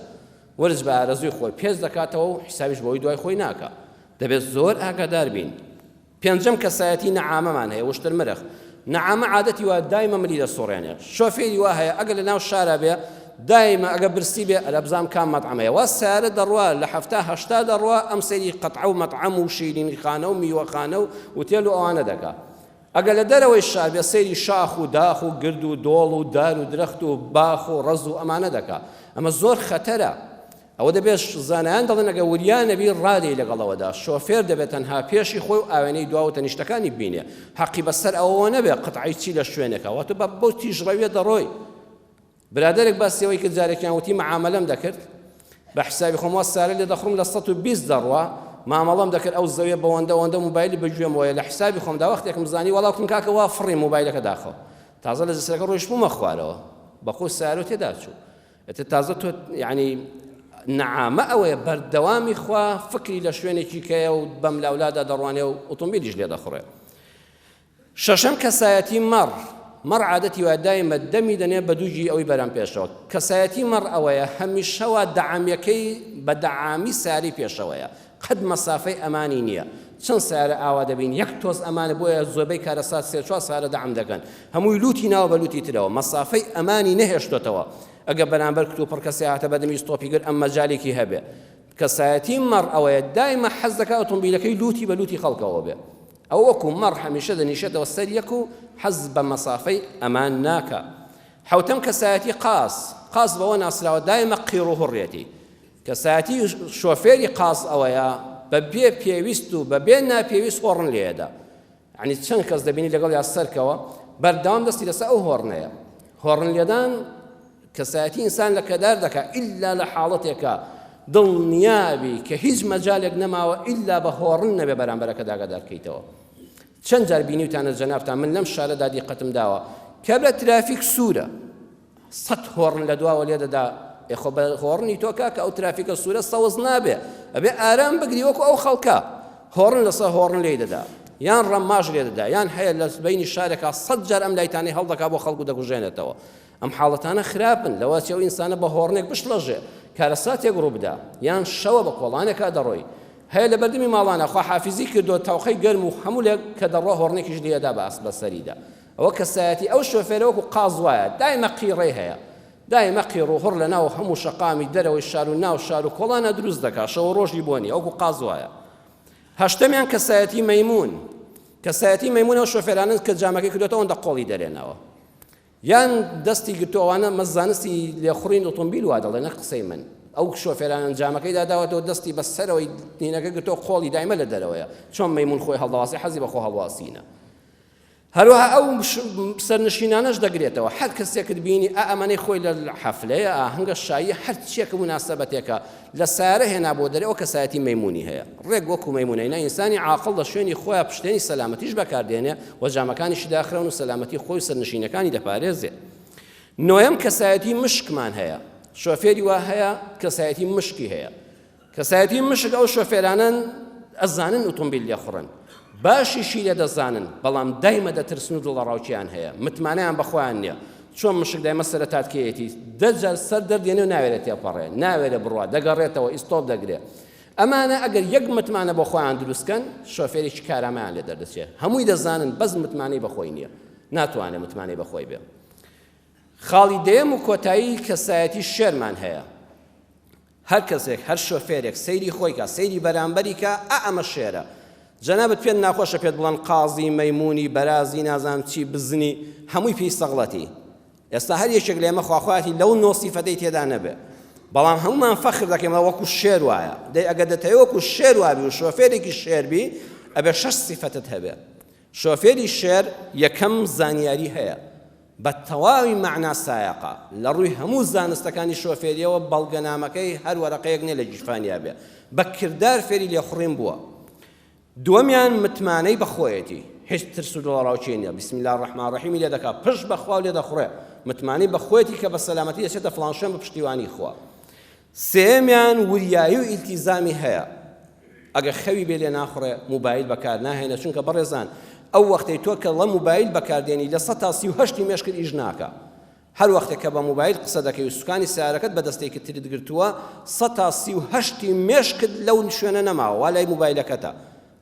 ورچ بە ئارەزووی خۆی پێچ دەکاتەوە و حیسابیش بۆی دوای خۆی ناکا دەبێت زۆر ئاگادار بین پێنجەم کەسایەتی نەعامەمان هەیە وشتر مرخ نەعامە عادەتی وا دایمە ملی دەسوڕێنێ شۆفێری وا هەیە ئەگەر لە ناو شارا بێ دایمە ئەگە برسی بێ ئەرە بزانم کام مەتعەم هەیە وا سەیارە دەڕوا لە حەفتا هەشتا دەڕوا ئەم سەیری قەتعە و مەتعەم و شیرینیخانە و میوەخانە و وتێل و ئەوانە دەکا ئەگە لە دەرەوەی شار بێ سەیری شاخ و داخ و گرد و دۆڵ و دار و درەخت و باخ و ڕەز و ئەمانە دەکا ئەمە زۆر خەتەرە ئەوە دەبێت زانایان دەڵێن ئەگەر وریا نەبی ڕادێی لەگەڵەوەدا شۆفێر دەبێت تەنها پێشی خۆی و ئاوێنەی دوا و تەنیشتەکانی ببینێ حەقی بەسەر ئەوەوە نەبێ قەتعی چی لە شوێنێکە واتە بە بەو تیژڕەویە دەڕۆی برادەرێک باسی ئەوەی کرد جارێکیان وتی معامەلەم دەکرد بە حسابی خۆم وا سارە لێ دەخڕم لە 120 دەڕوا مامەڵەم دەکرد ئەو زەویە بەوەندە ئەوەندە موبایلی بە گوێمەوەیە لە حسابی خۆمدا وەختێکم زانی وەڵا وتم کاکە وا فڕی موبایلەکە داخەوە تازە لە جسرەکە ڕۆیشتبوومە خوارەوە بەخۆ سارۆ تێدا چوو ئەتە تازە تۆ یعنی نەعامە ئەوەیە بەردەوامی خوا فکری لە شوێنێکی کەیە و بەم لاولادا دەڕوانێ و ئۆتۆمبیلیش لێ دەخڕێ شەشەم کەسایەتی مەڕ، مەڕ عادەتی وایە دایمە دەمی دەنێ بە دووگی ئەوی بەرام پێشەوە، کەسایەتی مەڕ ئەوەیە هەمیشە وا دەعامیەکەی بە دەعامی سەیارەی پێشەوەیە قەت مەسافەی ئەمانی نییە، چەند سەیارە ئاوا دەبین یەک تۆز ئەمانە بۆیە زۆربەی کارەسات سێ چوار سەیارە دەعم دەکەن هەمووی لوتی ناوە بە لوتی ترەوە مەسافەی ئەمانی نەهێشتۆتەوە ئەگە بەرامبەر کتوپڕ کەسێ هاتە بەدەمی ستۆپی گرت ئەم مەجالێکی هەبێ کەسایەتی مەڕ ئەوەیە دایمە حەز دەکا ئۆتۆمبیلەکەی لوتی بە لوتی خەڵکەوە بێ ئەو وەکو مەڕ هەمیشە دەنیشێتەوە سەر یەک و حەز بە مەسافەی ئەمان ناکا. حەوتەم کەسایەتی قاز، قاز بەوە ناسراوە دایمە قیڕ و هوڕیەتی. کەسایەتی شۆفێری قاز ئەوەیە بە بێ پێویست و بە بێ ناپێویست هۆڕن لێدا. یعنی چەند کەس دەبینی لەگەڵ یا سەرکەوە بەردەوام دەستی لەسەر ئەو هۆڕنەیە. هۆڕن لێدان کەسایەتی ئینسان لەکەدار دەکا ئیلا لە حاڵەتێکا دڵنیابی کە هیچ مەجالێک نەماوە ئیلا بە هۆڕن نەبێ بەرامبەرەکەت ئاگادار کەیتەوە چەند جار بینیوتانە جەنابتان من لەم شارەدا دیقەتم داوە کابرا ترافیک سوورە سەد هۆڕن لە دواوە لێ دەدا ئێخۆ بە هۆڕنی تۆ کاکە ئەو ترافیکە سوورە سەوز نابێ ئەبێ ئارام بگری وەکو ئەو خەڵکە هۆڕن لەسەر هۆڕن لێی دەدا یان ڕەماش لێ دەدا یان هەیە لە بینی شارێکا سەد جار ئەم لایتانەی هەڵدەکا بۆ خەڵک و دەکوژێنێتەوە ئەم حاڵەتانە خراپن، لەوەچێ ئەو ئینسانە بە هۆڕنێک بشڵەژێ، کارەساتێک ڕووبدا، یان شەوە بە کۆڵانێکا دەڕۆی، هەیە لە بەردەمی ماڵانا خواحافیزی کردووە، تەوقەی گەرم و هەموو لێک کە دەڕوا هۆڕنێکیش لێ ئەدا بە ئاست بەسەریدا. ئەوە کەسایەتی ئەو شۆفێرە وەکو قاز وایە، دایمە قیڕەی هەیە، دایمە قیڕ و هوڕ لە ناو هەموو شەقامی دەرەوەی شار و ناو شار و کۆڵانا دروست دەکا، شەو و ڕۆژی بۆ نییە، وەکو قاز وایە. هەشتەمیان کەسایەتی مەیموون، کەسایەتی مەیموون ئەو شۆفێرانەن کە جامەکەی کردۆتەوە ئەوەندە قۆڵی دەرێنەوە. یان دەستی گرتووە ئەوانە مە زانستی لێخوڕین ئۆتۆمبیل وا دەڵێ نەک قسەی من ئەو شۆفێرانەن جامەکەی داداوەتەوە دەستی بە سەرەوەی نینەکە گرتووە قۆڵی دایمە لە دەرەوەیە چۆن مەیمون خۆی هەڵدەواسی حەزی بە خۆ هەڵواسینە هەروەها ئەو سەرنشینانەش دەگرێتەوە هەر کەسێکت بینی ئا ئەمانەی خۆی لە حەفلەیە ئاهەنگە شایی هەر چیەکە مناسبەتێکە لە سارە هێنا بۆ دەرێ ئەو کەسایەتی مەیمونی هەیە ڕێک وەکو مەیمونەی نا ئینسانی عاقڵ لە شوێنی خۆیا پشتێنی سەلامەتیش بەکاردێنێ و جامەکانیشی داخراون و سەلامەتی خۆی و سەرنشینەکانی دەپارێزێ. نۆیەم کەسایەتی مشکمان هەیە شۆفێری وا هەیە کەسایەتی مشکی هەیە کەسایەتی مشک ئەو شۆفێرانەن ئەزانن ئۆتۆمبیل لێخوڕن باشیشی لێ دەزانن بەڵام دایمە دەترسن و دڵەڕاوکیان هەیە متمانەیان بەخۆیان نییە چۆن مشک دایمە سەرەتاتکەیەتی دەجار سەر دەردێنێ و ناوێرێ تێپەڕێ ناوێرێ بڕوا دەگەڕێتەوە ئیستۆپ دەگرێ ئەمانە ئەگەر یەک متمانە بۆ خۆیان دروست کەن شۆفێرێکی کارامەیان لێ دەردەچێ هەمووی دەزانن بەس متمانەی بەخۆی نییە ناتوانێت متمانەی بەخۆی بێ خاڵی دەیەم و کۆتایی کەسایەتی شێرمان هەیە هەر کەسێک هەر شۆفێرێک سەیری خۆی کا سەیری بەرامبەری کا ئا ئەمە شێرە جەنابت پێت ناخۆشە پێت بڵێن قازی مەیمونی بەرازی نازانم چی بزنی هەمووی پێی سەغڵەتی ئێستا هەر یەکێک لە ئێمە خواخوایەتی لەو نۆ سیفەتەی تێدا نەبێ بەڵام هەمومان فەخر دەکەین وەکو شێر وایە دەی ئەگەر دەتەوێ وەکو شێر وابی و شۆفێرێکی شێر بی ئەبێ شەش سیفەتت هەبێ شۆفێری شێر یەکەم زانیاری هەیە. بە تەواوی مەعنا سایەقە، لە ڕووی هەموو زانستەکانی شۆفێرییەوە بەڵگەنامەکەی هەر وەرەقەیەک نییە لە گیرفانیا بێ، بە کردار فێری لێخوڕین بووە. دووەمیان متمانەی بە خۆیەتی، هیچ ترس و دڵەڕاوکێی نییە، بسم اللە الرحمن الرحیم ی لێ دەکا، پشت بە خوا و لێ دەخوڕێ، متمانەی بە خۆیەتی کە بە سەلامەتی دەچێتە فڵان شوێن بە پشتیوانی خوا. سێیەمیان وریایی و ئیلتیزامی هەیە، ئەگەر خەوی بێ لێ ناخوڕێ، موبایل بەکار ناهێنێ، چونکە بەڕێزان ئەو وەختەی تۆ کە ڵە موبایل بەکار دێنی لە 38% ی مێشکت ئیش ناکا. هەر وەختێک کە بە موبایل قسە دەکەی و سوکانی سەیارەکەت بە دەستێکی ترت گرتووە 38% ی مێشکت لەو شوێنە نەماوە وا لای موبایلەکەتە.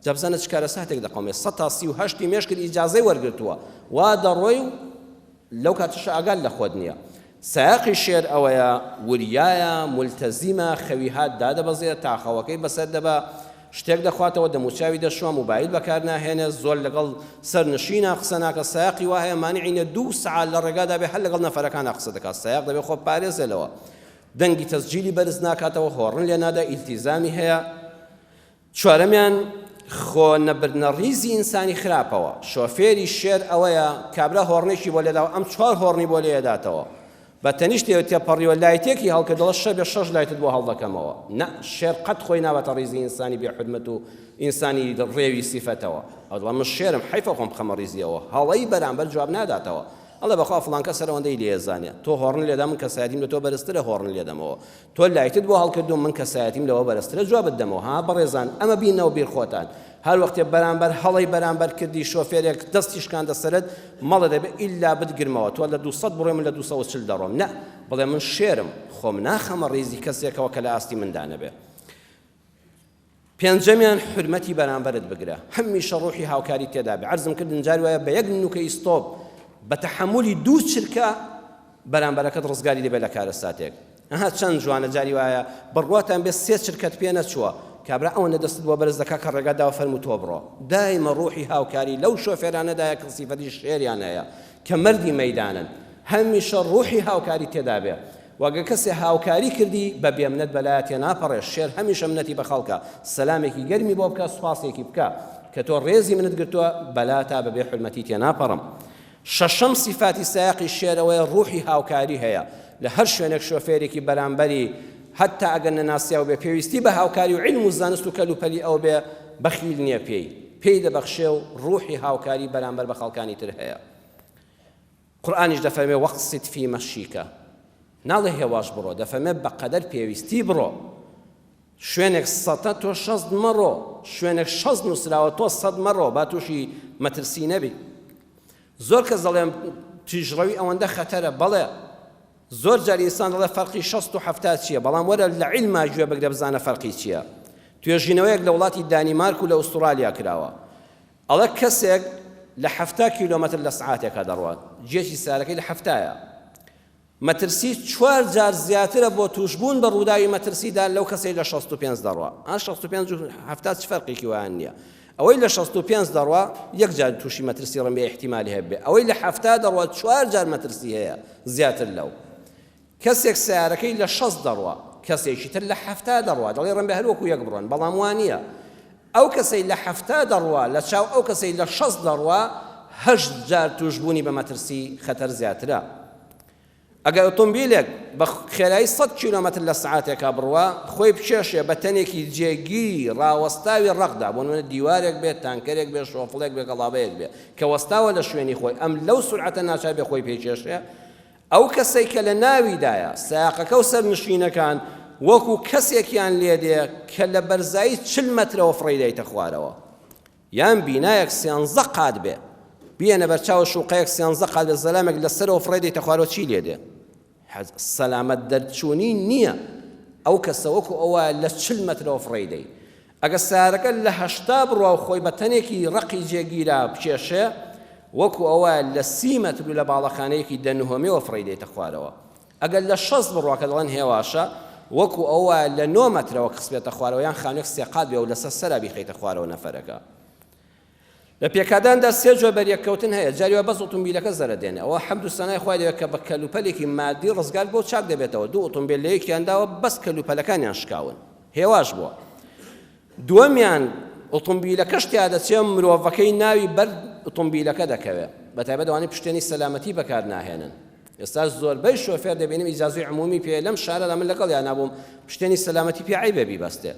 جا بزانە چ کارەساتێک دەقەومێ 38% ی مێشکت ئیجازەی وەرگرتووە وا دەڕۆی و لەو کاتەشا ئاگات لە خۆت نییە. سایەقی شێر ئەوەیە وریایە، مولتەزیمە، خەوی هات دادەبەزێ، تا خەوەکەی بەسەر دەبا، شتێک دەخواتەوە، دەموچاوی دەشوا، موبایل بەکار ناهێنێ، زۆر لەگەڵ سەرنشینا قسە ناکا، سایەقی وا هەیە مانعی نییە دوو سەعات لە ڕێگادا بێ هەر لەگەڵ نەفەرەکانا قسە دەکا، سایەق دەبێ خۆ بپارێزێ لەوە، دەنگی تەسجیلی بەرز ناکاتەوە، هۆڕن لێ نادا، ئیلتیزامی هەیە. چوارەمیان، خۆ نەبردنە ڕیزی ئینسانی خراپەوە، شۆفێری شێر ئەوەیە کابرا هۆڕنێکی بۆ لێداوە ئەم چوار هۆڕنی بۆ لێداتەوە بە تەنیشتێ تێپەڕیوە لایتێکی هەڵکرد دەڵێ شەبێ شەش لایتت بۆ هەڵدەکەمەوە نە شێر قەت خۆی ناباتە ڕیزی ئینسانی بێ حورمەت و ئینسانی ڕێوی سیفەتەوە ئەو دەڵێ من شێرم حەیفە خۆم بخەمە ڕیزیەوە هەڵەی بەرامبەر جواب ناداتەوە ئەڵێ بەخوا فڵان کەس هەر ئەوەندەی لێزانێ تۆ هۆڕن لێدا من کەسایەتیم لە تۆ بەرزترە هۆڕن لێدەمەوە تۆ لایتت بۆ هەڵکردوم من کەسایەتیم لەوە بەرزترە جوابت دەمەوە ها بەڕێزان ئەمە بینەوە بیر خۆتان هەر وەختێ بەرامبەر هەڵەی بەرامبەر کردی شۆفێرێک دەستی شکاندە سەرت مەڵێ دەبێ ئیلا بتگرمەوە تۆ لە 200 بڕۆی من لە 240 دەڕۆم نە بڵێ من شێرم خۆم ناخەمە ڕیزی کەسێکەوە کە لە ئاستی مندا نەبێ پێنجەمیان حورمەتی بەرامبەرت بگرە هەمیشە ڕوحی هاوکاری تێدا بێ عەرزم کردن جاری وایە بە یەک نوکە ئیستۆپ بە تەحەمولی دوو چرکە بەرامبەرەکەت ڕزگاری دەبێت لە کارەساتێک ئەها چەند جوانە جاری وایە بڕواتان بێ سێ چرکەت پێ نەچووە کابرا ئەوەندە دەستت بۆ بەرز دەکا کە ڕێگا داوە فەرموو تۆ بڕۆ دایمە ڕوحی هاوکاری لەو شۆفێرانەدایە کە سیفەتی شێریان هەیە کە مەردی مەیدانن هەمیشە ڕوحی هاوکاری تێدا بێ وە گەر کەسێ هاوکاری کردی بە بێمنەت بەلایا تێناپەڕێ شێر هەمیشە منەتی بە خەڵکە سەلامێکی گەرمی بۆ بکە سوپاسێکی بکە کە تۆ ڕێزی منت گرتووە بەلاتا بە بێ حورمەتی تێناپەڕم شەشەم سیفاتی سایەقی شێر ئەوەیە ڕوحی هاوکاری هەیە لە هەر شوێنێک شۆفێرێکی بەرامبەری هەتا ئەگەر نەناسیاو بێ پێویستی بە هاوکاری و عیلم و زانست و کەلوپەلی ئەو بێ بەخیل نییە پێی پێی دەبەخشێ و ڕوحی هاوکاری بەرامبەر بە خەڵکانی تر هەیە قورئانیش دەفەرمێ واقصد فی مشیک ناڵێ هێواش بڕۆ دەفەرمێ بەقەدەر پێویستی بڕۆ شوێنێک سەتە تۆ شەست مەڕۆ شوێنێک شەست نووسراوە تۆ سەد مەڕۆ با تووشی مەترسی نەبی زۆر کەس دەڵێن تیژڕەوی ئەوەندە خەتەرە بەڵێ زۆر جار ئینسان دەڵێ فەرقی شەست و حەفتا چییە بەڵام وەرە لە عیلما گوێ بگرە بزانە فەرقی چییە توێژینەوەیەک لە وڵاتی دانیمارک و لە ئوسترالیا کراوە ئەڵێ کەسێک لە 70 کیلۆمەتر لە سعاتێکا دەڕوات جێکی سارەکەی لە حەفتایە مەترسی چوار جار زیاترە بۆ توشبوون بە ڕووداوی مەترسیدار لەو کەسەی لە 65 دەڕوا ئا 65 و 70 چ فەرقێکی وایان نییە ئەوەی لە 65 دەڕوا یەک جار تووشی مەترسی ڕەنبێ احتیمالی هەبێ ئەوەی لە 70 دەڕوا چوار جار مەترسی هەیە زیاتر لەو کەسێک سەیارەکەی لە 60 دەڕوا کەسێکی تر لە 70 دەڕوا دەڵێ ڕەنبێ هەر وەکو یەک بڕۆن بەڵام وانییە ئەو کەسەی لە 70 دەڕوا لە چاو ئەو کەسەی لە 60 دەڕوا هەشت جار تووشبوونی بە مەترسی خەتەر زیاترە. ئەگەر ئۆتۆمبیلێک بە خێرایی 100 کیلۆمەتر لە سەعاتێکا بڕوا، خۆی بکێشێ بە تەنێکی جێگیری ڕاوەستاوی ڕەقدا، بۆ نموونە دیوارێک بێ، تانکەرێک بێ، شۆفڵێک بێ، گەڵابەیەک بێ، کە وەستاوە لە شوێنی خۆی، ئەم لەو سورعەتە ناچار بێ خۆی پێی کێشێ، ئەو کەسەی کە لە ناویدایە، سایەقەکە و سەرنشینەکان، وەکو کەسێکیان لێدێ کە لە بەرزایی 40 مەترەوە فڕێی دایتە خوارەوە. یان بینایەک سێنزە قات بێ بیەنە بەرچاو شوقەیەک سێنزە قات بێ زەلامێک لە سەرەوە فڕێ دێتە خوارەوە چی لێ دێ سەلامەت دەرچوونی نییە ئەو کەسە وەکو ئەوە لە چل مەترەوە فڕێی دەی ئەگە سارەکە لە هەشتا بڕوا و خۆی بە تەنێکی ڕەقی جێگیرا بکێشێ وەکو ئەوە لە سی مەتر و لە باڵەخانەیەکی دە نهۆمیەوە فڕێی دەیتە خوارەوە ئەگەر لە 60 بڕوا کە دەڵێن هێواشە وەکو ئەوە لە نۆ مەترەوە خستبێتە خوارەوە یان خانوێک سێ قات بێ و لەسەر سەرا بیخەیتە خوارەوە نەفەرەکە. لە پێکاداندا سێ جۆر بەریەککەوتن هەیە جاری وا بەس ئۆتۆمبیلەکە زەرەر دێنێ ئەوە حەمد و سەنای خوای دەوێت کە بە کەلوپەلێکی مادی ڕزگار بۆ چاک دەبێتەوە دوو ئۆتۆمبیل لە یەکیان داوە بەس کەلوپەلەکانیان شکاون هێواش بووە دووەمیان ئۆتۆمبیلەکەش تیا دەچێ مرۆڤەکەی ناوی بەر ئۆتۆمبیلەکە دەکەوێ. بە تایبەت ئەوانەی پشتێنی سەلامەتی بەکار ناهێنن. ئێستا زۆربەی شۆفێر دەبینم ئیجازەی عمومی پێیە، لەم شارەدا من لەگەڵیانا بووم، پشتێنی سەلامەتی پێ عەیبە بیبەستێ.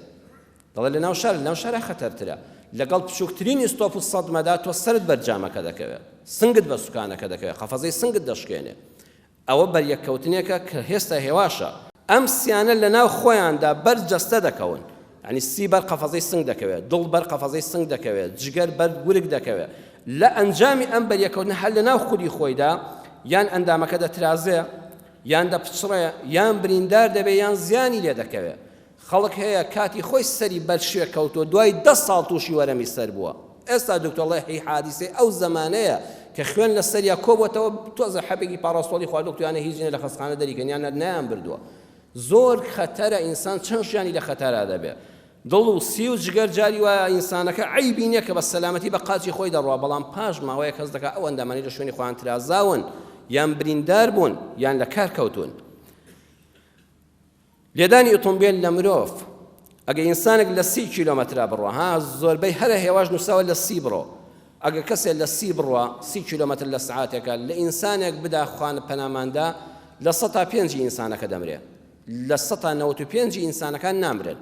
دەڵێ لەناو شار، لەناو شارا خەتەرترە. لەگەڵ بچووکترین ئیستۆپ و سەدمەدا تۆ سەرت بەر جامەکە دەکەوێ، سنگت بە سوکانەکە دەکەوێ، قەفەزەی سنگت دەشکێنێ. ئەوە بەریەککەوتنێکە کە هێستا هێواشە. ئەم سیانە لەناو خۆیاندا بەر جەستە دەکەون. یانی سی بەر قەفەزەی سنگ دەکەوێت، دڵ بەر قەفەزەی سنگ دەکەوێت، جگەر بەر ورگ دەکەوێت. لە ئەنجامی ئەم بەریەککەوتنە هەر لەناو خودی خۆیدا یان ئەندامەکە دەترازێ، یان دەپچڕێ، یان بریندار دەبێ، یان زیانی لێ دەکەوێ. خەڵک هەیە کاتی خۆی سەری بەر شوێ کەوتووە دوای دە ساڵ تووشی وەرەمی سەر بووە ئێستا دکتۆر ڵێ هی حادیسەی ئەو زەمانەیە کە خوێن لە سەریا کۆبووەتەوە تۆزە حەبێکی پاڕاستۆڵی خواردووە کوتویانە هیچ نیە لە خەستخانە دەریکەن یان نەیان بردووە زۆر خەتەرە ئینسان چەند ژیانی لە خەتەرا دەبێ دڵ و سی و جگەر جاری وایە ئینسانەکە عەیبی نییە کە بە سەلامەتی بە قاچی خۆی دەڕوا بەڵام پاش ماوەیەک هەست دەکا ئەو ئەندامانەی لە شوێنی خۆیان ترازاون یان بریندار بوون یان لە کار کەوتوون. لێدانی ئۆتۆمبێل لە مرۆڤ ئەگە ئینسانێک لە سی کیلۆمەترا بڕوا ها زۆربەی هەرە هێواش نووساوە لە سی بڕۆ ئەگە کەسێ لە سی بڕوا سی کیلۆمەتر لە سعاتێکە لە ئینسانێک بدا خوان پەناماندا 5% ئینسانەکە دەمرێ 95% ئینسانەکان نامرن.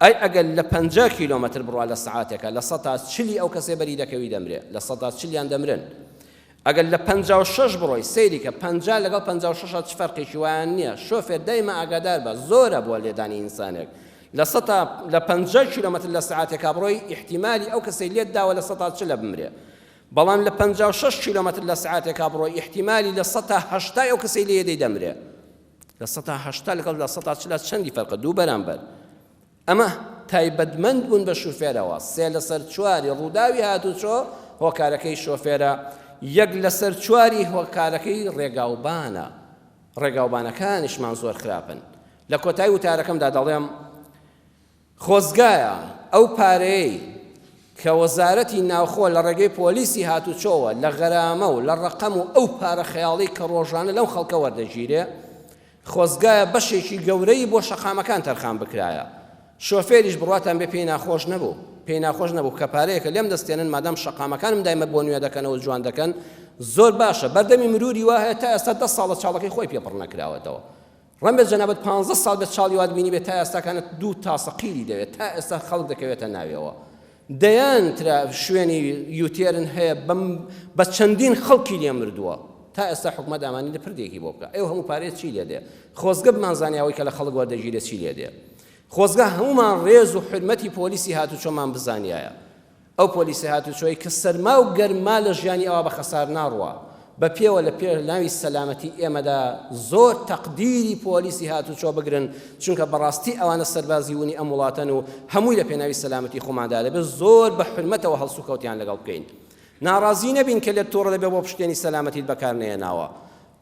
ئەی ئەگەر لە 50 کیلۆمەتر بڕوا لە سەعاتێکا 40% ئەو کەسەی بەری دەکەوی دەمرێ، 40% یان دەمرن. ئەگەر لە 56 بڕۆی سەیری کە 50 لەگەڵ 56 چ فەرقێکی وایان نییە. شۆفێر دایمە ئاگادار بە، زۆرە بۆ لێدانی ئینسانێک. لە سەتا لە 50 کیلۆمەتر لە سەعاتێکا بڕۆی ئیحتیمالی ئەو کەسەی لێت داوە 40% بمرێ. بەڵام لە 56 کیلۆمەتر لە سەعاتێکا بڕۆی ئیحتیمالی 80% ئەو کەسەی لێ دەی دەمرێ. 80% لەگەڵ 40% چەندی فەرقە؟ دوو بەرامبەر. ئەمە تایبەتمەند بوون بە شوفێرەوە، سێ لەسەر چواری ڕووداوی هاتوچۆ هۆکارەکەی شۆفێرە، یەک لەسەر چواری هۆکارەکەی ڕێگاوبانە، ڕێگاوبانەکانیشمان زۆر خراپن. لە کۆتایی وتارەکەمدا دەڵێم، خۆزگایە ئەو پارەیەی کە وەزارەتی ناوخۆ لە ڕێگەی پۆلیسی هاتوچۆوە لە غەرامە و لە ڕەقەم و ئەو پارە خەیاڵی کە ڕۆژانە لەم خەڵکە وەردەگیرێ، خۆزگایە بەشێکی گەورەی بۆ شەقامەکان تەرخان بکرایە. شۆفێریش بڕواتان بێ پێی ناخۆش نەبوو. پێی ناخۆش نەبوو کە پارەیەکە لێم دەستێنن مادام شەقامەکانم دایمە بۆ نوێ دەکەنەوە و جوان دەکەن زۆر باشە. بەردەمی مروری وا هەیە تا ئێستا دە ساڵە چاڵەکەی خۆی پێ پڕ نەکراوەتەوە. ڕەنگە جەنابت پانزە ساڵ بێت چاڵی وات بینیبێت تا ئێستاکانت دوو تاسە قیری دەوێت تا ئێستا خەڵک دەکەوێتە ناویەوە. دەیان ترا شوێنی U-turn هەیە بەم بە چەندین خەڵکی لێ مردووە تا ئێستا حکومەت ئامانی لە پردێکی بۆ بکە ئەو هەموو پارەیە چی لێ دێ خۆزگە بمانزانی ئەوەی کە لە خەڵک وەردەگیرێ چی لێ دێ خۆزگە هەموومان ڕێز و حورمەتی پۆلیسی هاتوچۆمان بزانیایە ئەو پۆلیسی هاتوچۆی کە سەرما و گەرما لە ژیانی ئەوا بە خەسار ناڕوا بە پێوە لە پێناوی سەلامەتی ئێمەدا زۆر تەقدیری پۆلیسی هاتوچۆ بگرن، چونکە بەڕاستی ئەوانە سەربازی ونی ئەم وڵاتەن و هەمووی لە پێناوی سەلامەتی خۆماندا دەبێت زۆر بە حورمەتەوە هەڵسوکەوتیان لەگەڵ بکەین. ناڕازی نەبین کە لێت توڕە دەبێت بۆ پشتێنی سەلامەتیت بەکار نەهێناوە.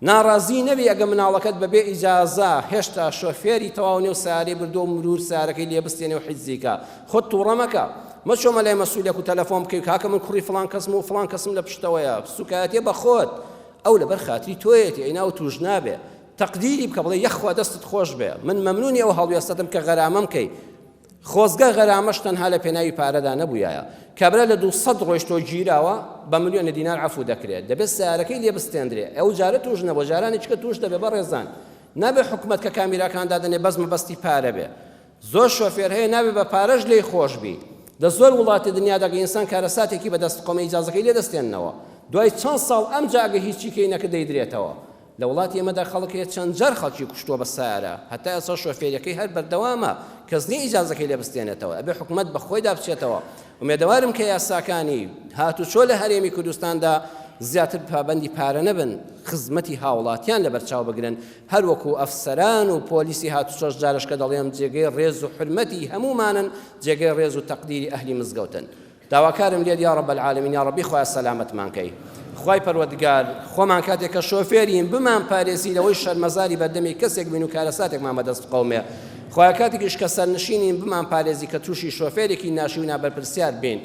ناڕازی نەبی ئەگە مناڵەکەت بەبێ ئیجازە هێشتا شۆفێری تەواو نیە و سەیارەی بردووە و مرور سەیارەکەی لێ بستێنێ و حیجزی کا خۆت توڕە مەکە مەچۆ مەلای مەسولێک و تەلەفۆن بکەی کاکە من کوڕی فڵان کەسم و فڵان کەسم لە پشتەوەیە سوکایەتیە بە خۆت ئەو لەبەر خاتری تۆیەتی ئەینا ئەو توش نابێ تەقدیری بکە بڵێ یەخوا دەستت خۆش بێ من مەمنونی ئەو هەڵوێستەتم کە غەرامەم کەی خۆزگە غەرامەش تەنها لە پێناوی پارەدا نەبوویایە. کابرا لە 200 ڕۆیشتووە گیراوە، بە ملیۆنێ دینار عەفوو دەکرێ. دەبێ سەیارەکەی لێ بستێندرێ. ئەو جارە تووش نەبووە، جارانی چکە تووش دەبێ بەڕێزان. نابێ حکومەت کە کامیراکان دادەنێ بەس مەبەستی پارە بێ. زۆر شۆفێر هەیە نابێ بە پارەش لێی خۆش بی. لە زۆر وڵاتی دنیادا کە ئینسان کارەساتێکی بەدەست قومێ ئیجازەکەی لێ دەستێننەوە. دوای چەند ساڵ ئەمجا ئەگە هیچی کەی نەکرد دەیدرێتەوە. لە وڵاتی ئێمەدا خەڵک هەیە چەند جار خەڵکی کوشتووە بە سەیارە هەتا ئێستا شۆفێریەکەی هەر بەردەوامە کەس نیە ئیجازەکەی لێ بستێنێتەوە ئەبێ حکومەت بە خۆیدا بچێتەوە ئومێدەوارم کە یاساکانی هاتوچۆ لە هەرێمی کوردستاندا زیاتر پابەندی پارە نەبن خزمەتی هاوڵاتیان لەبەرچاو بگرن هەروەکو ئەفسەران و پۆلیسی هاتوچۆش جارش کە دەڵێم جێگەی ڕێز و حورمەتی هەموومانن جێگەی ڕێز و تەقدیری ئەهلی مزگەوتن داواکارم لێت یا رب العالمین یا ربی خوایە سەلامەتمان کەی خوای پەروەردگار خۆمان کاتێک کە شۆفێرین بمان پارێزی لەوەی شەرمەزاری بەردەمی کەسێک بین و کارەساتێکمان بەدەست بقەومێ خوایە کاتێکیش کە سەرنشینین بمان پارێزی کە تووشی شۆفێرێکی ناشی و نابەرپرسیار بین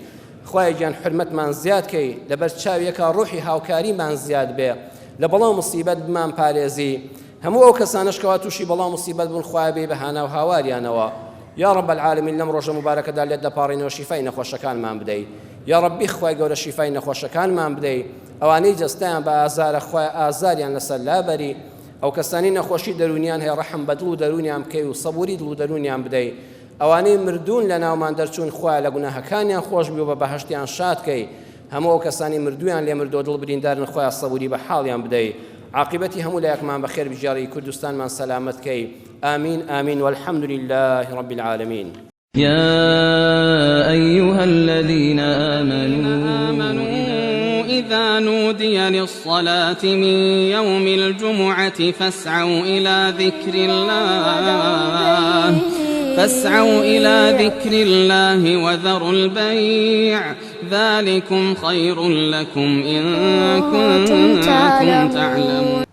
خوایە گیان حرمەتمان زیاد کەی لەبەر چاویەکە ڕۆحی هاوکاریمان زیاد بێ لە بەڵا و مصیبەت بمان پارێزی هەموو ئەو کەسانەش کەوا تووشی بەڵا و مصیبەت بوون خوایە بێی بە هانا و هاواریانەوە یا رب العالمین لەم ڕۆژە موبارەکەدا لێت دەپاڕێینەوە شیفای نەخۆشەکانمان بدەی. یاڕەبی خوای گەورە شیفای نەخۆشەکانمان بدەی ئەوانەی جەستەیان بە ئازارە خوایە ئازاریان لەسەر لابەری ئەو کەسانی نەخۆشی دەروونیان هەیە ڕەحم بە دڵ و دەروونیان بکەی و سەبوری دڵ و دەروونیان بدەی ئەوانەی مردوون لە ناومان دەرچوون خوایە لە گوناهەکانیان خۆش بی و بە بەهەشتیان شاد کەی هەموو ئەو کەسانی مردوویان لێ مردووە دڵ بریندارن خوایە سەبوری بە حاڵیان بدەی عاقیبەتی هەموو لایەکمان بەخێر بگێڕی کوردستانمان سەلامەت کەی آمین آمین والحمد لله رب العالمین.
يا أيها الذين آمنوا إذا نودي للصلاة من يوم الجمعة فاسعوا إلى ذكر الله فاسعوا إلى ذكر الله وذروا البيع ذلكم خير لكم إن كنتم تعلمون.